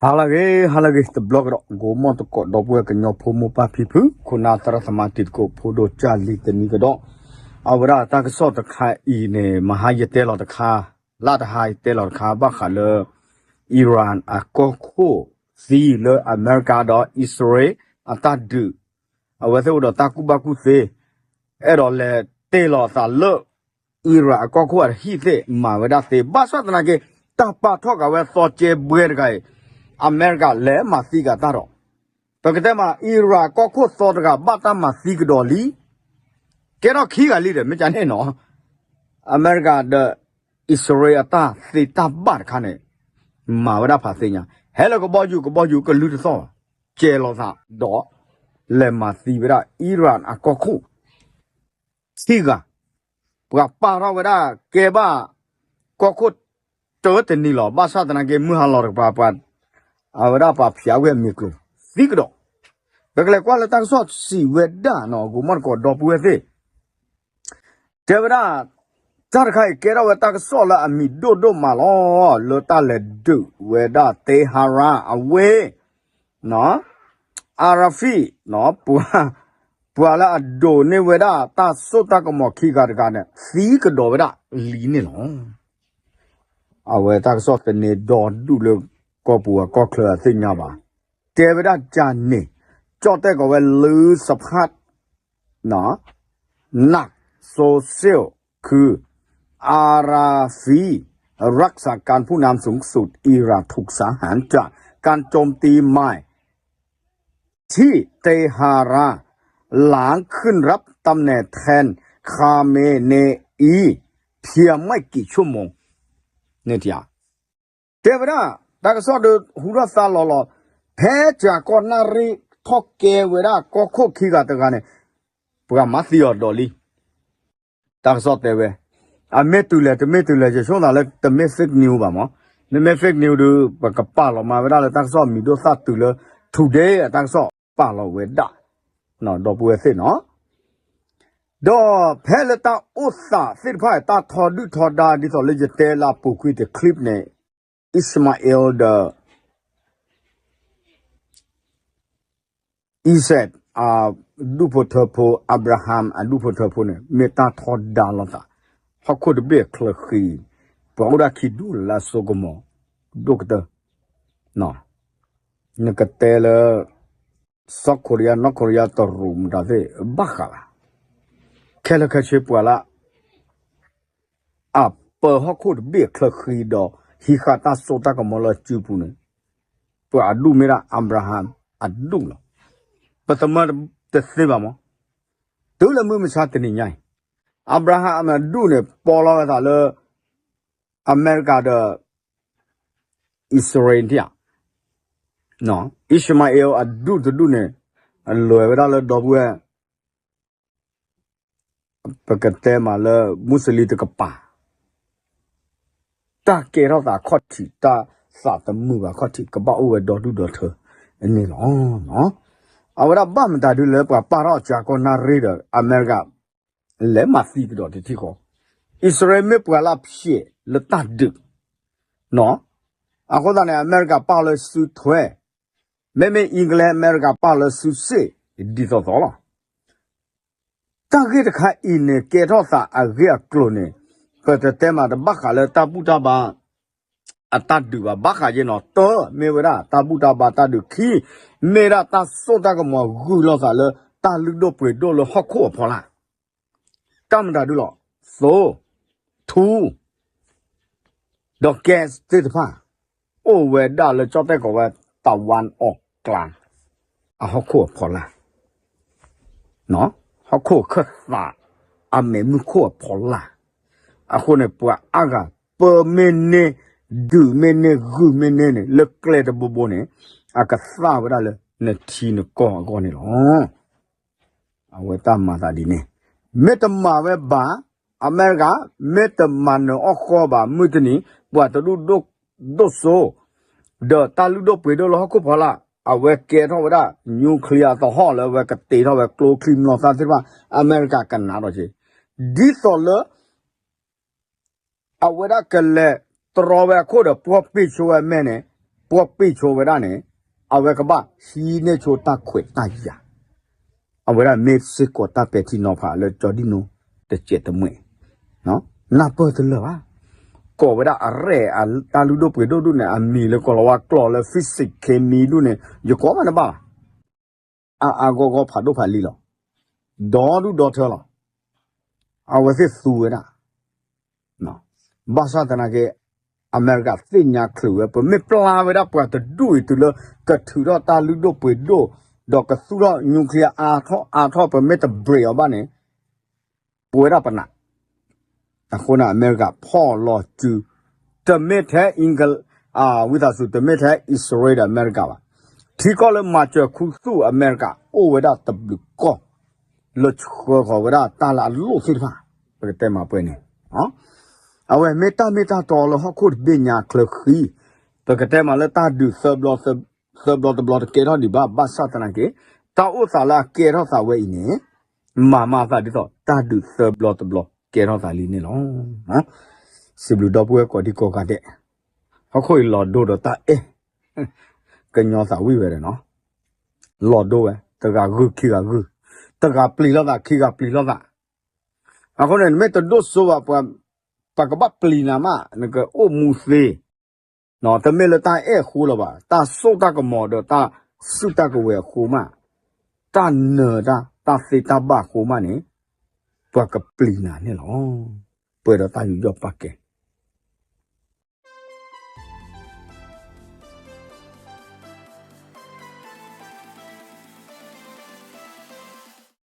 ဟါလၢအဂ့ၤ ဟါလၢအဂ့ၤ တဘျီကဒီး ကိးမီၣ်သကိး ဒီပုၢ်ဝဲၢ်ကညီဖိမိၢ်ပၢ်ဖံဖု ခိၣ်နၢ်သရၣ်သမါတံၤသကိး ဖိဒိၣ်ကၢ်လံၤတနံၤကဒီး အဝဲဒၣ်တၢ်ကစီၣ်တခါအံၤန့ၣ် မဟါယတဲလီၤတခါ လၢတဟါယတဲလီၤတခါ ဘၣ်ဃးလၢ Iran အကီၢ်ခိၣ်သံလၢအမဲရကၤဒီးအံၣ်စရ့လးအတၢ်ဒုး အဝဲသ့ၣ်အိၣ်ဒီးတၢ်ကူၣ်ဘၣ်ကူၣ်သ့ အဲၣ်ဒိးလဲၤတ့ၢ်လီၤအသးလၢ Iran အကီၢ်ခိၣ်အတဟံၣ်သ့ၣ် မၤဝဲဒၣ်သ့ ဘၣ်ဆၣ်သနာ်က့ တၢ်ပာ်ထီၣ်က့ၤဝဲသီကဲဘှဲတဂၤအံၤ အမဲရကၤလဲၤမၤသံက့ၤတၢ်ဒီး ပကတဲမး Iran ကီၢ်ခိၣ်သီတဂၤဘၣ်တၢ်မၤသံကဒီးလံ ကဲထီၣ်ခံဂၤလံဒီး မ့ၢ်ကန့ၣ်နီၤ အမဲရကၤဒီး အံၣ်စရ့လးအတၢ်သ့တၢ်ဘၣ်တခါန့ၣ် မၤဝဲဒၣ်ဖးသ့ညါ ဟဲလၢကဘီယူၤ ကဘီယူၤကလုၢ်တသီၣ်ဘၣ် ကဲၤလီၤသးဒီး လဲၤမၤသံဝဲဒၣ် Iran အကီၢ်ခိၣ် ခံဂၤ ပှၤပာ်ထီၣ်ဝဲဒၣ်ကဲဘၣ် ကီၢ်ခိၣ်တၢတနံၤလီၤ ဘၣ်ဆၣ်သနာ်က့ မုၢ်ဟါလီၤတကပၤ ပှၤ အဝဲဒၣ်ပှၤဖျးဝဲအမံၤကျိၤ သံကဒီး ပကလဲၤကွၢ်လၢတၢ်ကစီၣ်စံးဝဲဒၣ်နီၤ ကိးမီၣ်သကိး ဒီပုၢ်ဝဲၢ်သ့ၣ် တဲဝဲဒၣ် တၢ်တခါအံၤကဲထီၣ်ဝဲတၢ်ကစီၣ်လၢအမံၤဒိၣ်ဒိၣ်မးလီၤ လၢတၢ်လဲၤဒုးဝဲဒၣ် Tehran အဝ့ၢ် Arafi ပှၤလၢအဒိးန့ၢ်ဝဲဒၣ်တၢ်စိတၢ်ကမီၤခံဂၤတဂၤန့ၣ် သံကဒီးဝဲဒၣ်လံန့ၣ်လီၤ. အဝဲတၢ်ကစီၣ်သန့ၤဒီဒူၣ်လၢ ကီၢ်ပူၤအကီၢ်ချၢအသ့ၣ်ညါဘၣ် တဲဝဲဒၣ်ကန့ၣ် ကၠီၣ်တဲၣ်ကီးဝဲလၢစဖး နး social ခု Arafi รักษาการผู้นำสูงสุดอิหร่านถูกสาหัสจากการโจมตีใหม่ที่เตหะราน หลังขึ้นรับตำแหน่งแทนคาเมเนอีเพียงไม่กี่ชั่วโมง န့ၣ်တၢ် တဲဝဲဒၣ် တၢ်ကစီၣ်ဒီး ဟူထီၣ်သါလီၤလီၤ ဖဲကၠၤကီၢ်နၣ်ရံၣ်ထီၣ်ကဲဝဲဒၣ်ကီၢ်ခိၣ်ခံဂၤတဂၤန့ၣ် ပှၤမၤသံအီၤဒီးလံ တၢ်ကစီၣ်တဲဝဲ အမ့ၢ်တုၤလဲၣ် တမ့ၢ်တုၤလဲၣ် ယဆိကမိၣ်သးလၢတမ့ၢ် fake news ဘၣ်မး မ့မ့ၢ် fake news ဒီး ပကပာ်လီၤမၤဝဲဒၣ်လၢတၢ်ကစီၣ်မံၤဒိၣ်သၣ်တုၤလၢ today အတၢ်ကစီၣ်ပာ်လီၤဝဲဒၣ် ဒီပုၢ်ဝဲၢ်သ့ၣ်နီၤ ဒီးဖဲလၢတၢ်အိၣ်သးသ့ၣ်တဖၣ် တၢ်ထီဒုၣ်ထီဒါ ဒ်သိးလၢယတဲလၢအပူၤကွံာ်တ clip န့ၣ် Ishmael ဒီး Isaac အဒူၣ်ဖိထၢဖိ Abraham အဒူၣ်ဖိထၢဖိန့ၣ် မ့ၢ်တၢ်ထီဒါလိာ်သး ဟီၣ်ခိၣ်တဘ့ၣ်အချၢဃံ ပှၤအိၣ်ဒၣ်ခံဒူၣ်လၢအစိကမီၤ ဒိၣ်ကတၢၢ် နကတဲလၢ South Korea North Korea တရူးမတၤသ့ၣ် ဘၣ်ဃးဘၣ် ခဲလၢာ်ခဲဆ့ပှၤလၢ အပၢဟီၣ်ခိၣ်တဘ့ၣ်အချၢဃံဒီး ဟံးဃာ်တၢ်စိတၢ်ကမီၤလၢစုပူၤန့ၣ် ပှၤအဒူၣ်မ့ၢ်ဒၣ် Abraham အဒူၣ်လီၤ. ပသမၢတသ့ဘၣ်မး, တုၤလၢမုၢ်မဆါတနံၤညါအံၤ Abraham အဒူၣ်န့ၣ် ပိာ်လီၤဝဲသးလၢ အမဲရကၤဒီး အံၣ်စရ့လးဧါ, Ishmael အဒူၣ်တဒူၣ်န့ၣ် အလဲၤဝဲဒၣ်လၢဒီပုၢ်ဝဲၢ် ပကတဲမးလၢ မူစလံတကပၤ တၢ်ကဲထီၣ်သးခီၣ်ထံး တၢ်သးသမူဘၣ်ခီၣ်ထံး ကဘၣ်အိၣ်ဝဲဒီဒူၣ်ဒီထၢန့ၣ်လီၤ. အဝဲဒၣ်ဘၣ်မတၤဒုလၢပှၤပာ်ထီၣ်ကၠၤကီၢ်နၣ်ရံၣ်ဒီး အမဲရကၤ လဲၤမၤသံကဒီးတထံၣ်ဃီ, အံၣ်စရ့လးမ့ၢ်ပှၤလၢအဖျဲးလၢတၢ်ဒုး အဃိသတးန့ၣ် အမဲရကၤပာ်လၢစုထွဲ, မ့မ့ၢ် England အမဲရကၤပာ်လၢစုစ့ၣ် ဒ်သိးသိးလီၤ. တၢ်ဂ့ၢ်တခါအံၤန့ၣ် ကဲထီၣ်သးအဂ့ၢ်အကျိၤန့ၣ် ပတတဲမးတဘၣ်ဃးလၢတၢ်ဘူၣ်တၢ်ဘါ အတၢ်ဒုးဘၣ် ဘၣ်ဃးယဲနီၤ တၢ်မ့ၢ်ဝဲဒၣ်တၢ်ဘူၣ်တၢ်ဘါတၢ်ဒုး, ခံ မ့ၢ်ဒၣ်တၢ်စိတၢ်ကမီၤဂုာ်လိာ်သးလၢ တၢ်လုၢ်ဒိၣ်ပှ့ၤဒိၣ်လၢဟီၣ်ခိၣ်အဖီလာ် တၢ်မတၤဒုလီၤ, သိ, ထူ, ဒီး gas သ့ၣ်တဖၣ် အိၣ်ဝဲဒၣ်လၢကၠီၣ်တဲၣ်ကိးဝဲ တဝၣ်အီၣ်ကျါ အဟီၣ်ခိၣ်အဖီလာ်, ဟီၣ်ခိၣ်ခၢၣ်သး အမဲာ်မုၢ်ခိၣ်အဖီလာ်, အဃိန့ၣ် ပှၤအါဂၤ ပၢမ့ၢ်န့ၢ် ဒုးမ့ၢ်န့ၢ် ဂုာ်မ့ၢ်န့ၢ်န့ၣ် လၢကျဲတဘိဘိန့ၣ် အကသၣ်ဝဲဒၣ်လၢနထံနကီၢ်အဂီၢ်န့ၣ်လီၤ. အဝဲတၢ်မၤသးဒ်န့ၣ်, မ့ၢ်တမၤဝဲဘၣ်, အမဲရကၤ မ့ၢ်တမၤနၢၤအီၣ်ဃီဘၣ် မုၢ်တနံၤ ပှၤတဒူၣ်ဒိၣ်စိ ဒီးတၢ်လုၢ်ဒိၣ်ပှ့ၤဒိၣ်လၢဟီၣ်ခိၣ်ဖီလာ် အဝဲကဲထီၣ်ဝဲဒၣ် nuclear သဟီၣ်လၢအဝဲကတ့ထီၣ်ဝဲကျိချံမျိာ်သၣ်သ့ၣ်တဖၣ် အမဲရကၤကနးထီၣ်က့ၤ, ဒ်သိးလၢ အဝဲဒၣ်ကလဲၤတြီဝဲအခိၣ်ဒီး ပှီၢ်ပ့ၢ်ဆိဝဲမဲာ်န့ၣ် ပှၤပ့ၢ်ဆိဝဲဒၣ်န့ၣ် အဝဲကဘၣ်ဟံးန့ၢ်ဆိတၢ်ခွဲးတၢ်ယာ် အဝဲဒၣ်မ့ၢ်စ့ၢ်ကီးတၢ်ပဲာ်ထံနီၤဖးလၢကၠီဒံၣ်နိ တစဲးတမှဲာ် နၢ်ပၢၢ်တလၢာ်ဘၣ်. ကိးဝဲဒၣ်အရဲၣ်အတၢ်လုၢ်ဒိၣ်ပှ့ၤဒိၣ်ဒူၣ်န့ၣ် အမံၤလၢကိးလီၤဝါကျိာ်လၢ physics chemistry ဒူၣ်န့ၣ် ယကိးမးတဘၣ်ဘၣ်. အါအါဂီၢ်ဂီၢ်ဖးဒိၣ်ဖးလံၤလီၤ. ဒီဒူၣ်ဒီထၢလီၤ. အဝဲသ့ၣ်သူဝဲဒၣ် ဘၣ်ဆၣ်သနာ်က့ အမဲရကၤသ့ၣ်ညါချုးဝဲ ပမ့ၢ်ပျါဝဲဒၣ်ပှၤတဒူၣ်အံၤတုၤလၢ ကထုးထီၣ်တၢ်လုၢ်ဒိၣ်ပှ့ၤဒိၣ် ဒီးကသူၣ်ထီၣ် nuclear အါထီၣ်အါထီၣ် ပမ့ၢ်တ break အီၤဘၣ်န့ၣ် ပဝဲဒၣ်ပနး အဃိန့ၣ် အမဲရကၤဖီၣ်လီၤစု တမ့ၢ်ထဲ ဝံသးစူၤ တမ့ၢ်ထဲအံၣ်စရ့လးဒီးအမဲရကၤဘၣ်. ထံကီၢ်လၢမၤစၢၤခူသူၣ်အမဲရကၤအိၣ်ဝဲဒၣ်တဘျုးကီၢ် လၢဆှၢဃီၤဝဲဒၣ်တၢ်လၢအလိၣ်သ့ၣ်တဖၣ် ပကတဲမးပှဲၤန့ၣ် အဝဲမ့ၢ်တၢ်မ့ၢ်တၢ်တီလၢဟီၣ်ခိၣ်တဘ့ၣ်ညါချၢဃံ ပကတဲမးလၢတၢ်ဒုးသၢဘျီ သၢဘျီတဘျီတကဲထီၣ်ဒံးဘၣ် ဘၣ်ဆၣ်သနာ်က့ တၢ်အိၣ်သးလၢအကဲထီၣ်သးဝဲအံၤန့ၣ် မၤမၤသးဒ်သိး တၢ်ဒုးသၢဘျီတဘျီကဲထီၣ်သးလံန့ၣ်လီၤ. စံးဘျုးဒီပုၢ်ဝဲၢ်ကိးဒံကိးဂၤဒဲး ဟီၣ်ခိၣ်အံၤလီၤဒိဒီးတၢ်အဲၣ် ကညီသးဝံၣ်ဝဲဒီးနီၤ လီၤဒိဝဲ တဂၤဂုာ်ခံဂၤဂုာ် တဂၤပျံၤလိာ်သးခံဂၤပျံၤလိာ်သး အဃိန့ၣ် နမ့ၢ်တဒိၣ်စိဘၣ်ပှၤ ပှၤကဘၣ်ပျံၤနၤမး နကအိၣ်မူသ့ တမ့ၢ်လၢတၢ်အဲၣ်အဃိလၢၤဘၣ် တၢ်စိတၢ်ကမီၤဒီးတၢ်စုတၢ်ကဝဲၤအဃိမး တၢ်နၢၤတၢ် တၢ်သ့တၢ်ဘၣ်အဃိမးန့ၣ် ပှၤကပျံၤနၤန့ၣ်လီၤ. ပှဲၤဒီးတၢ်ယူးယီၣ်ပာ်ကဲ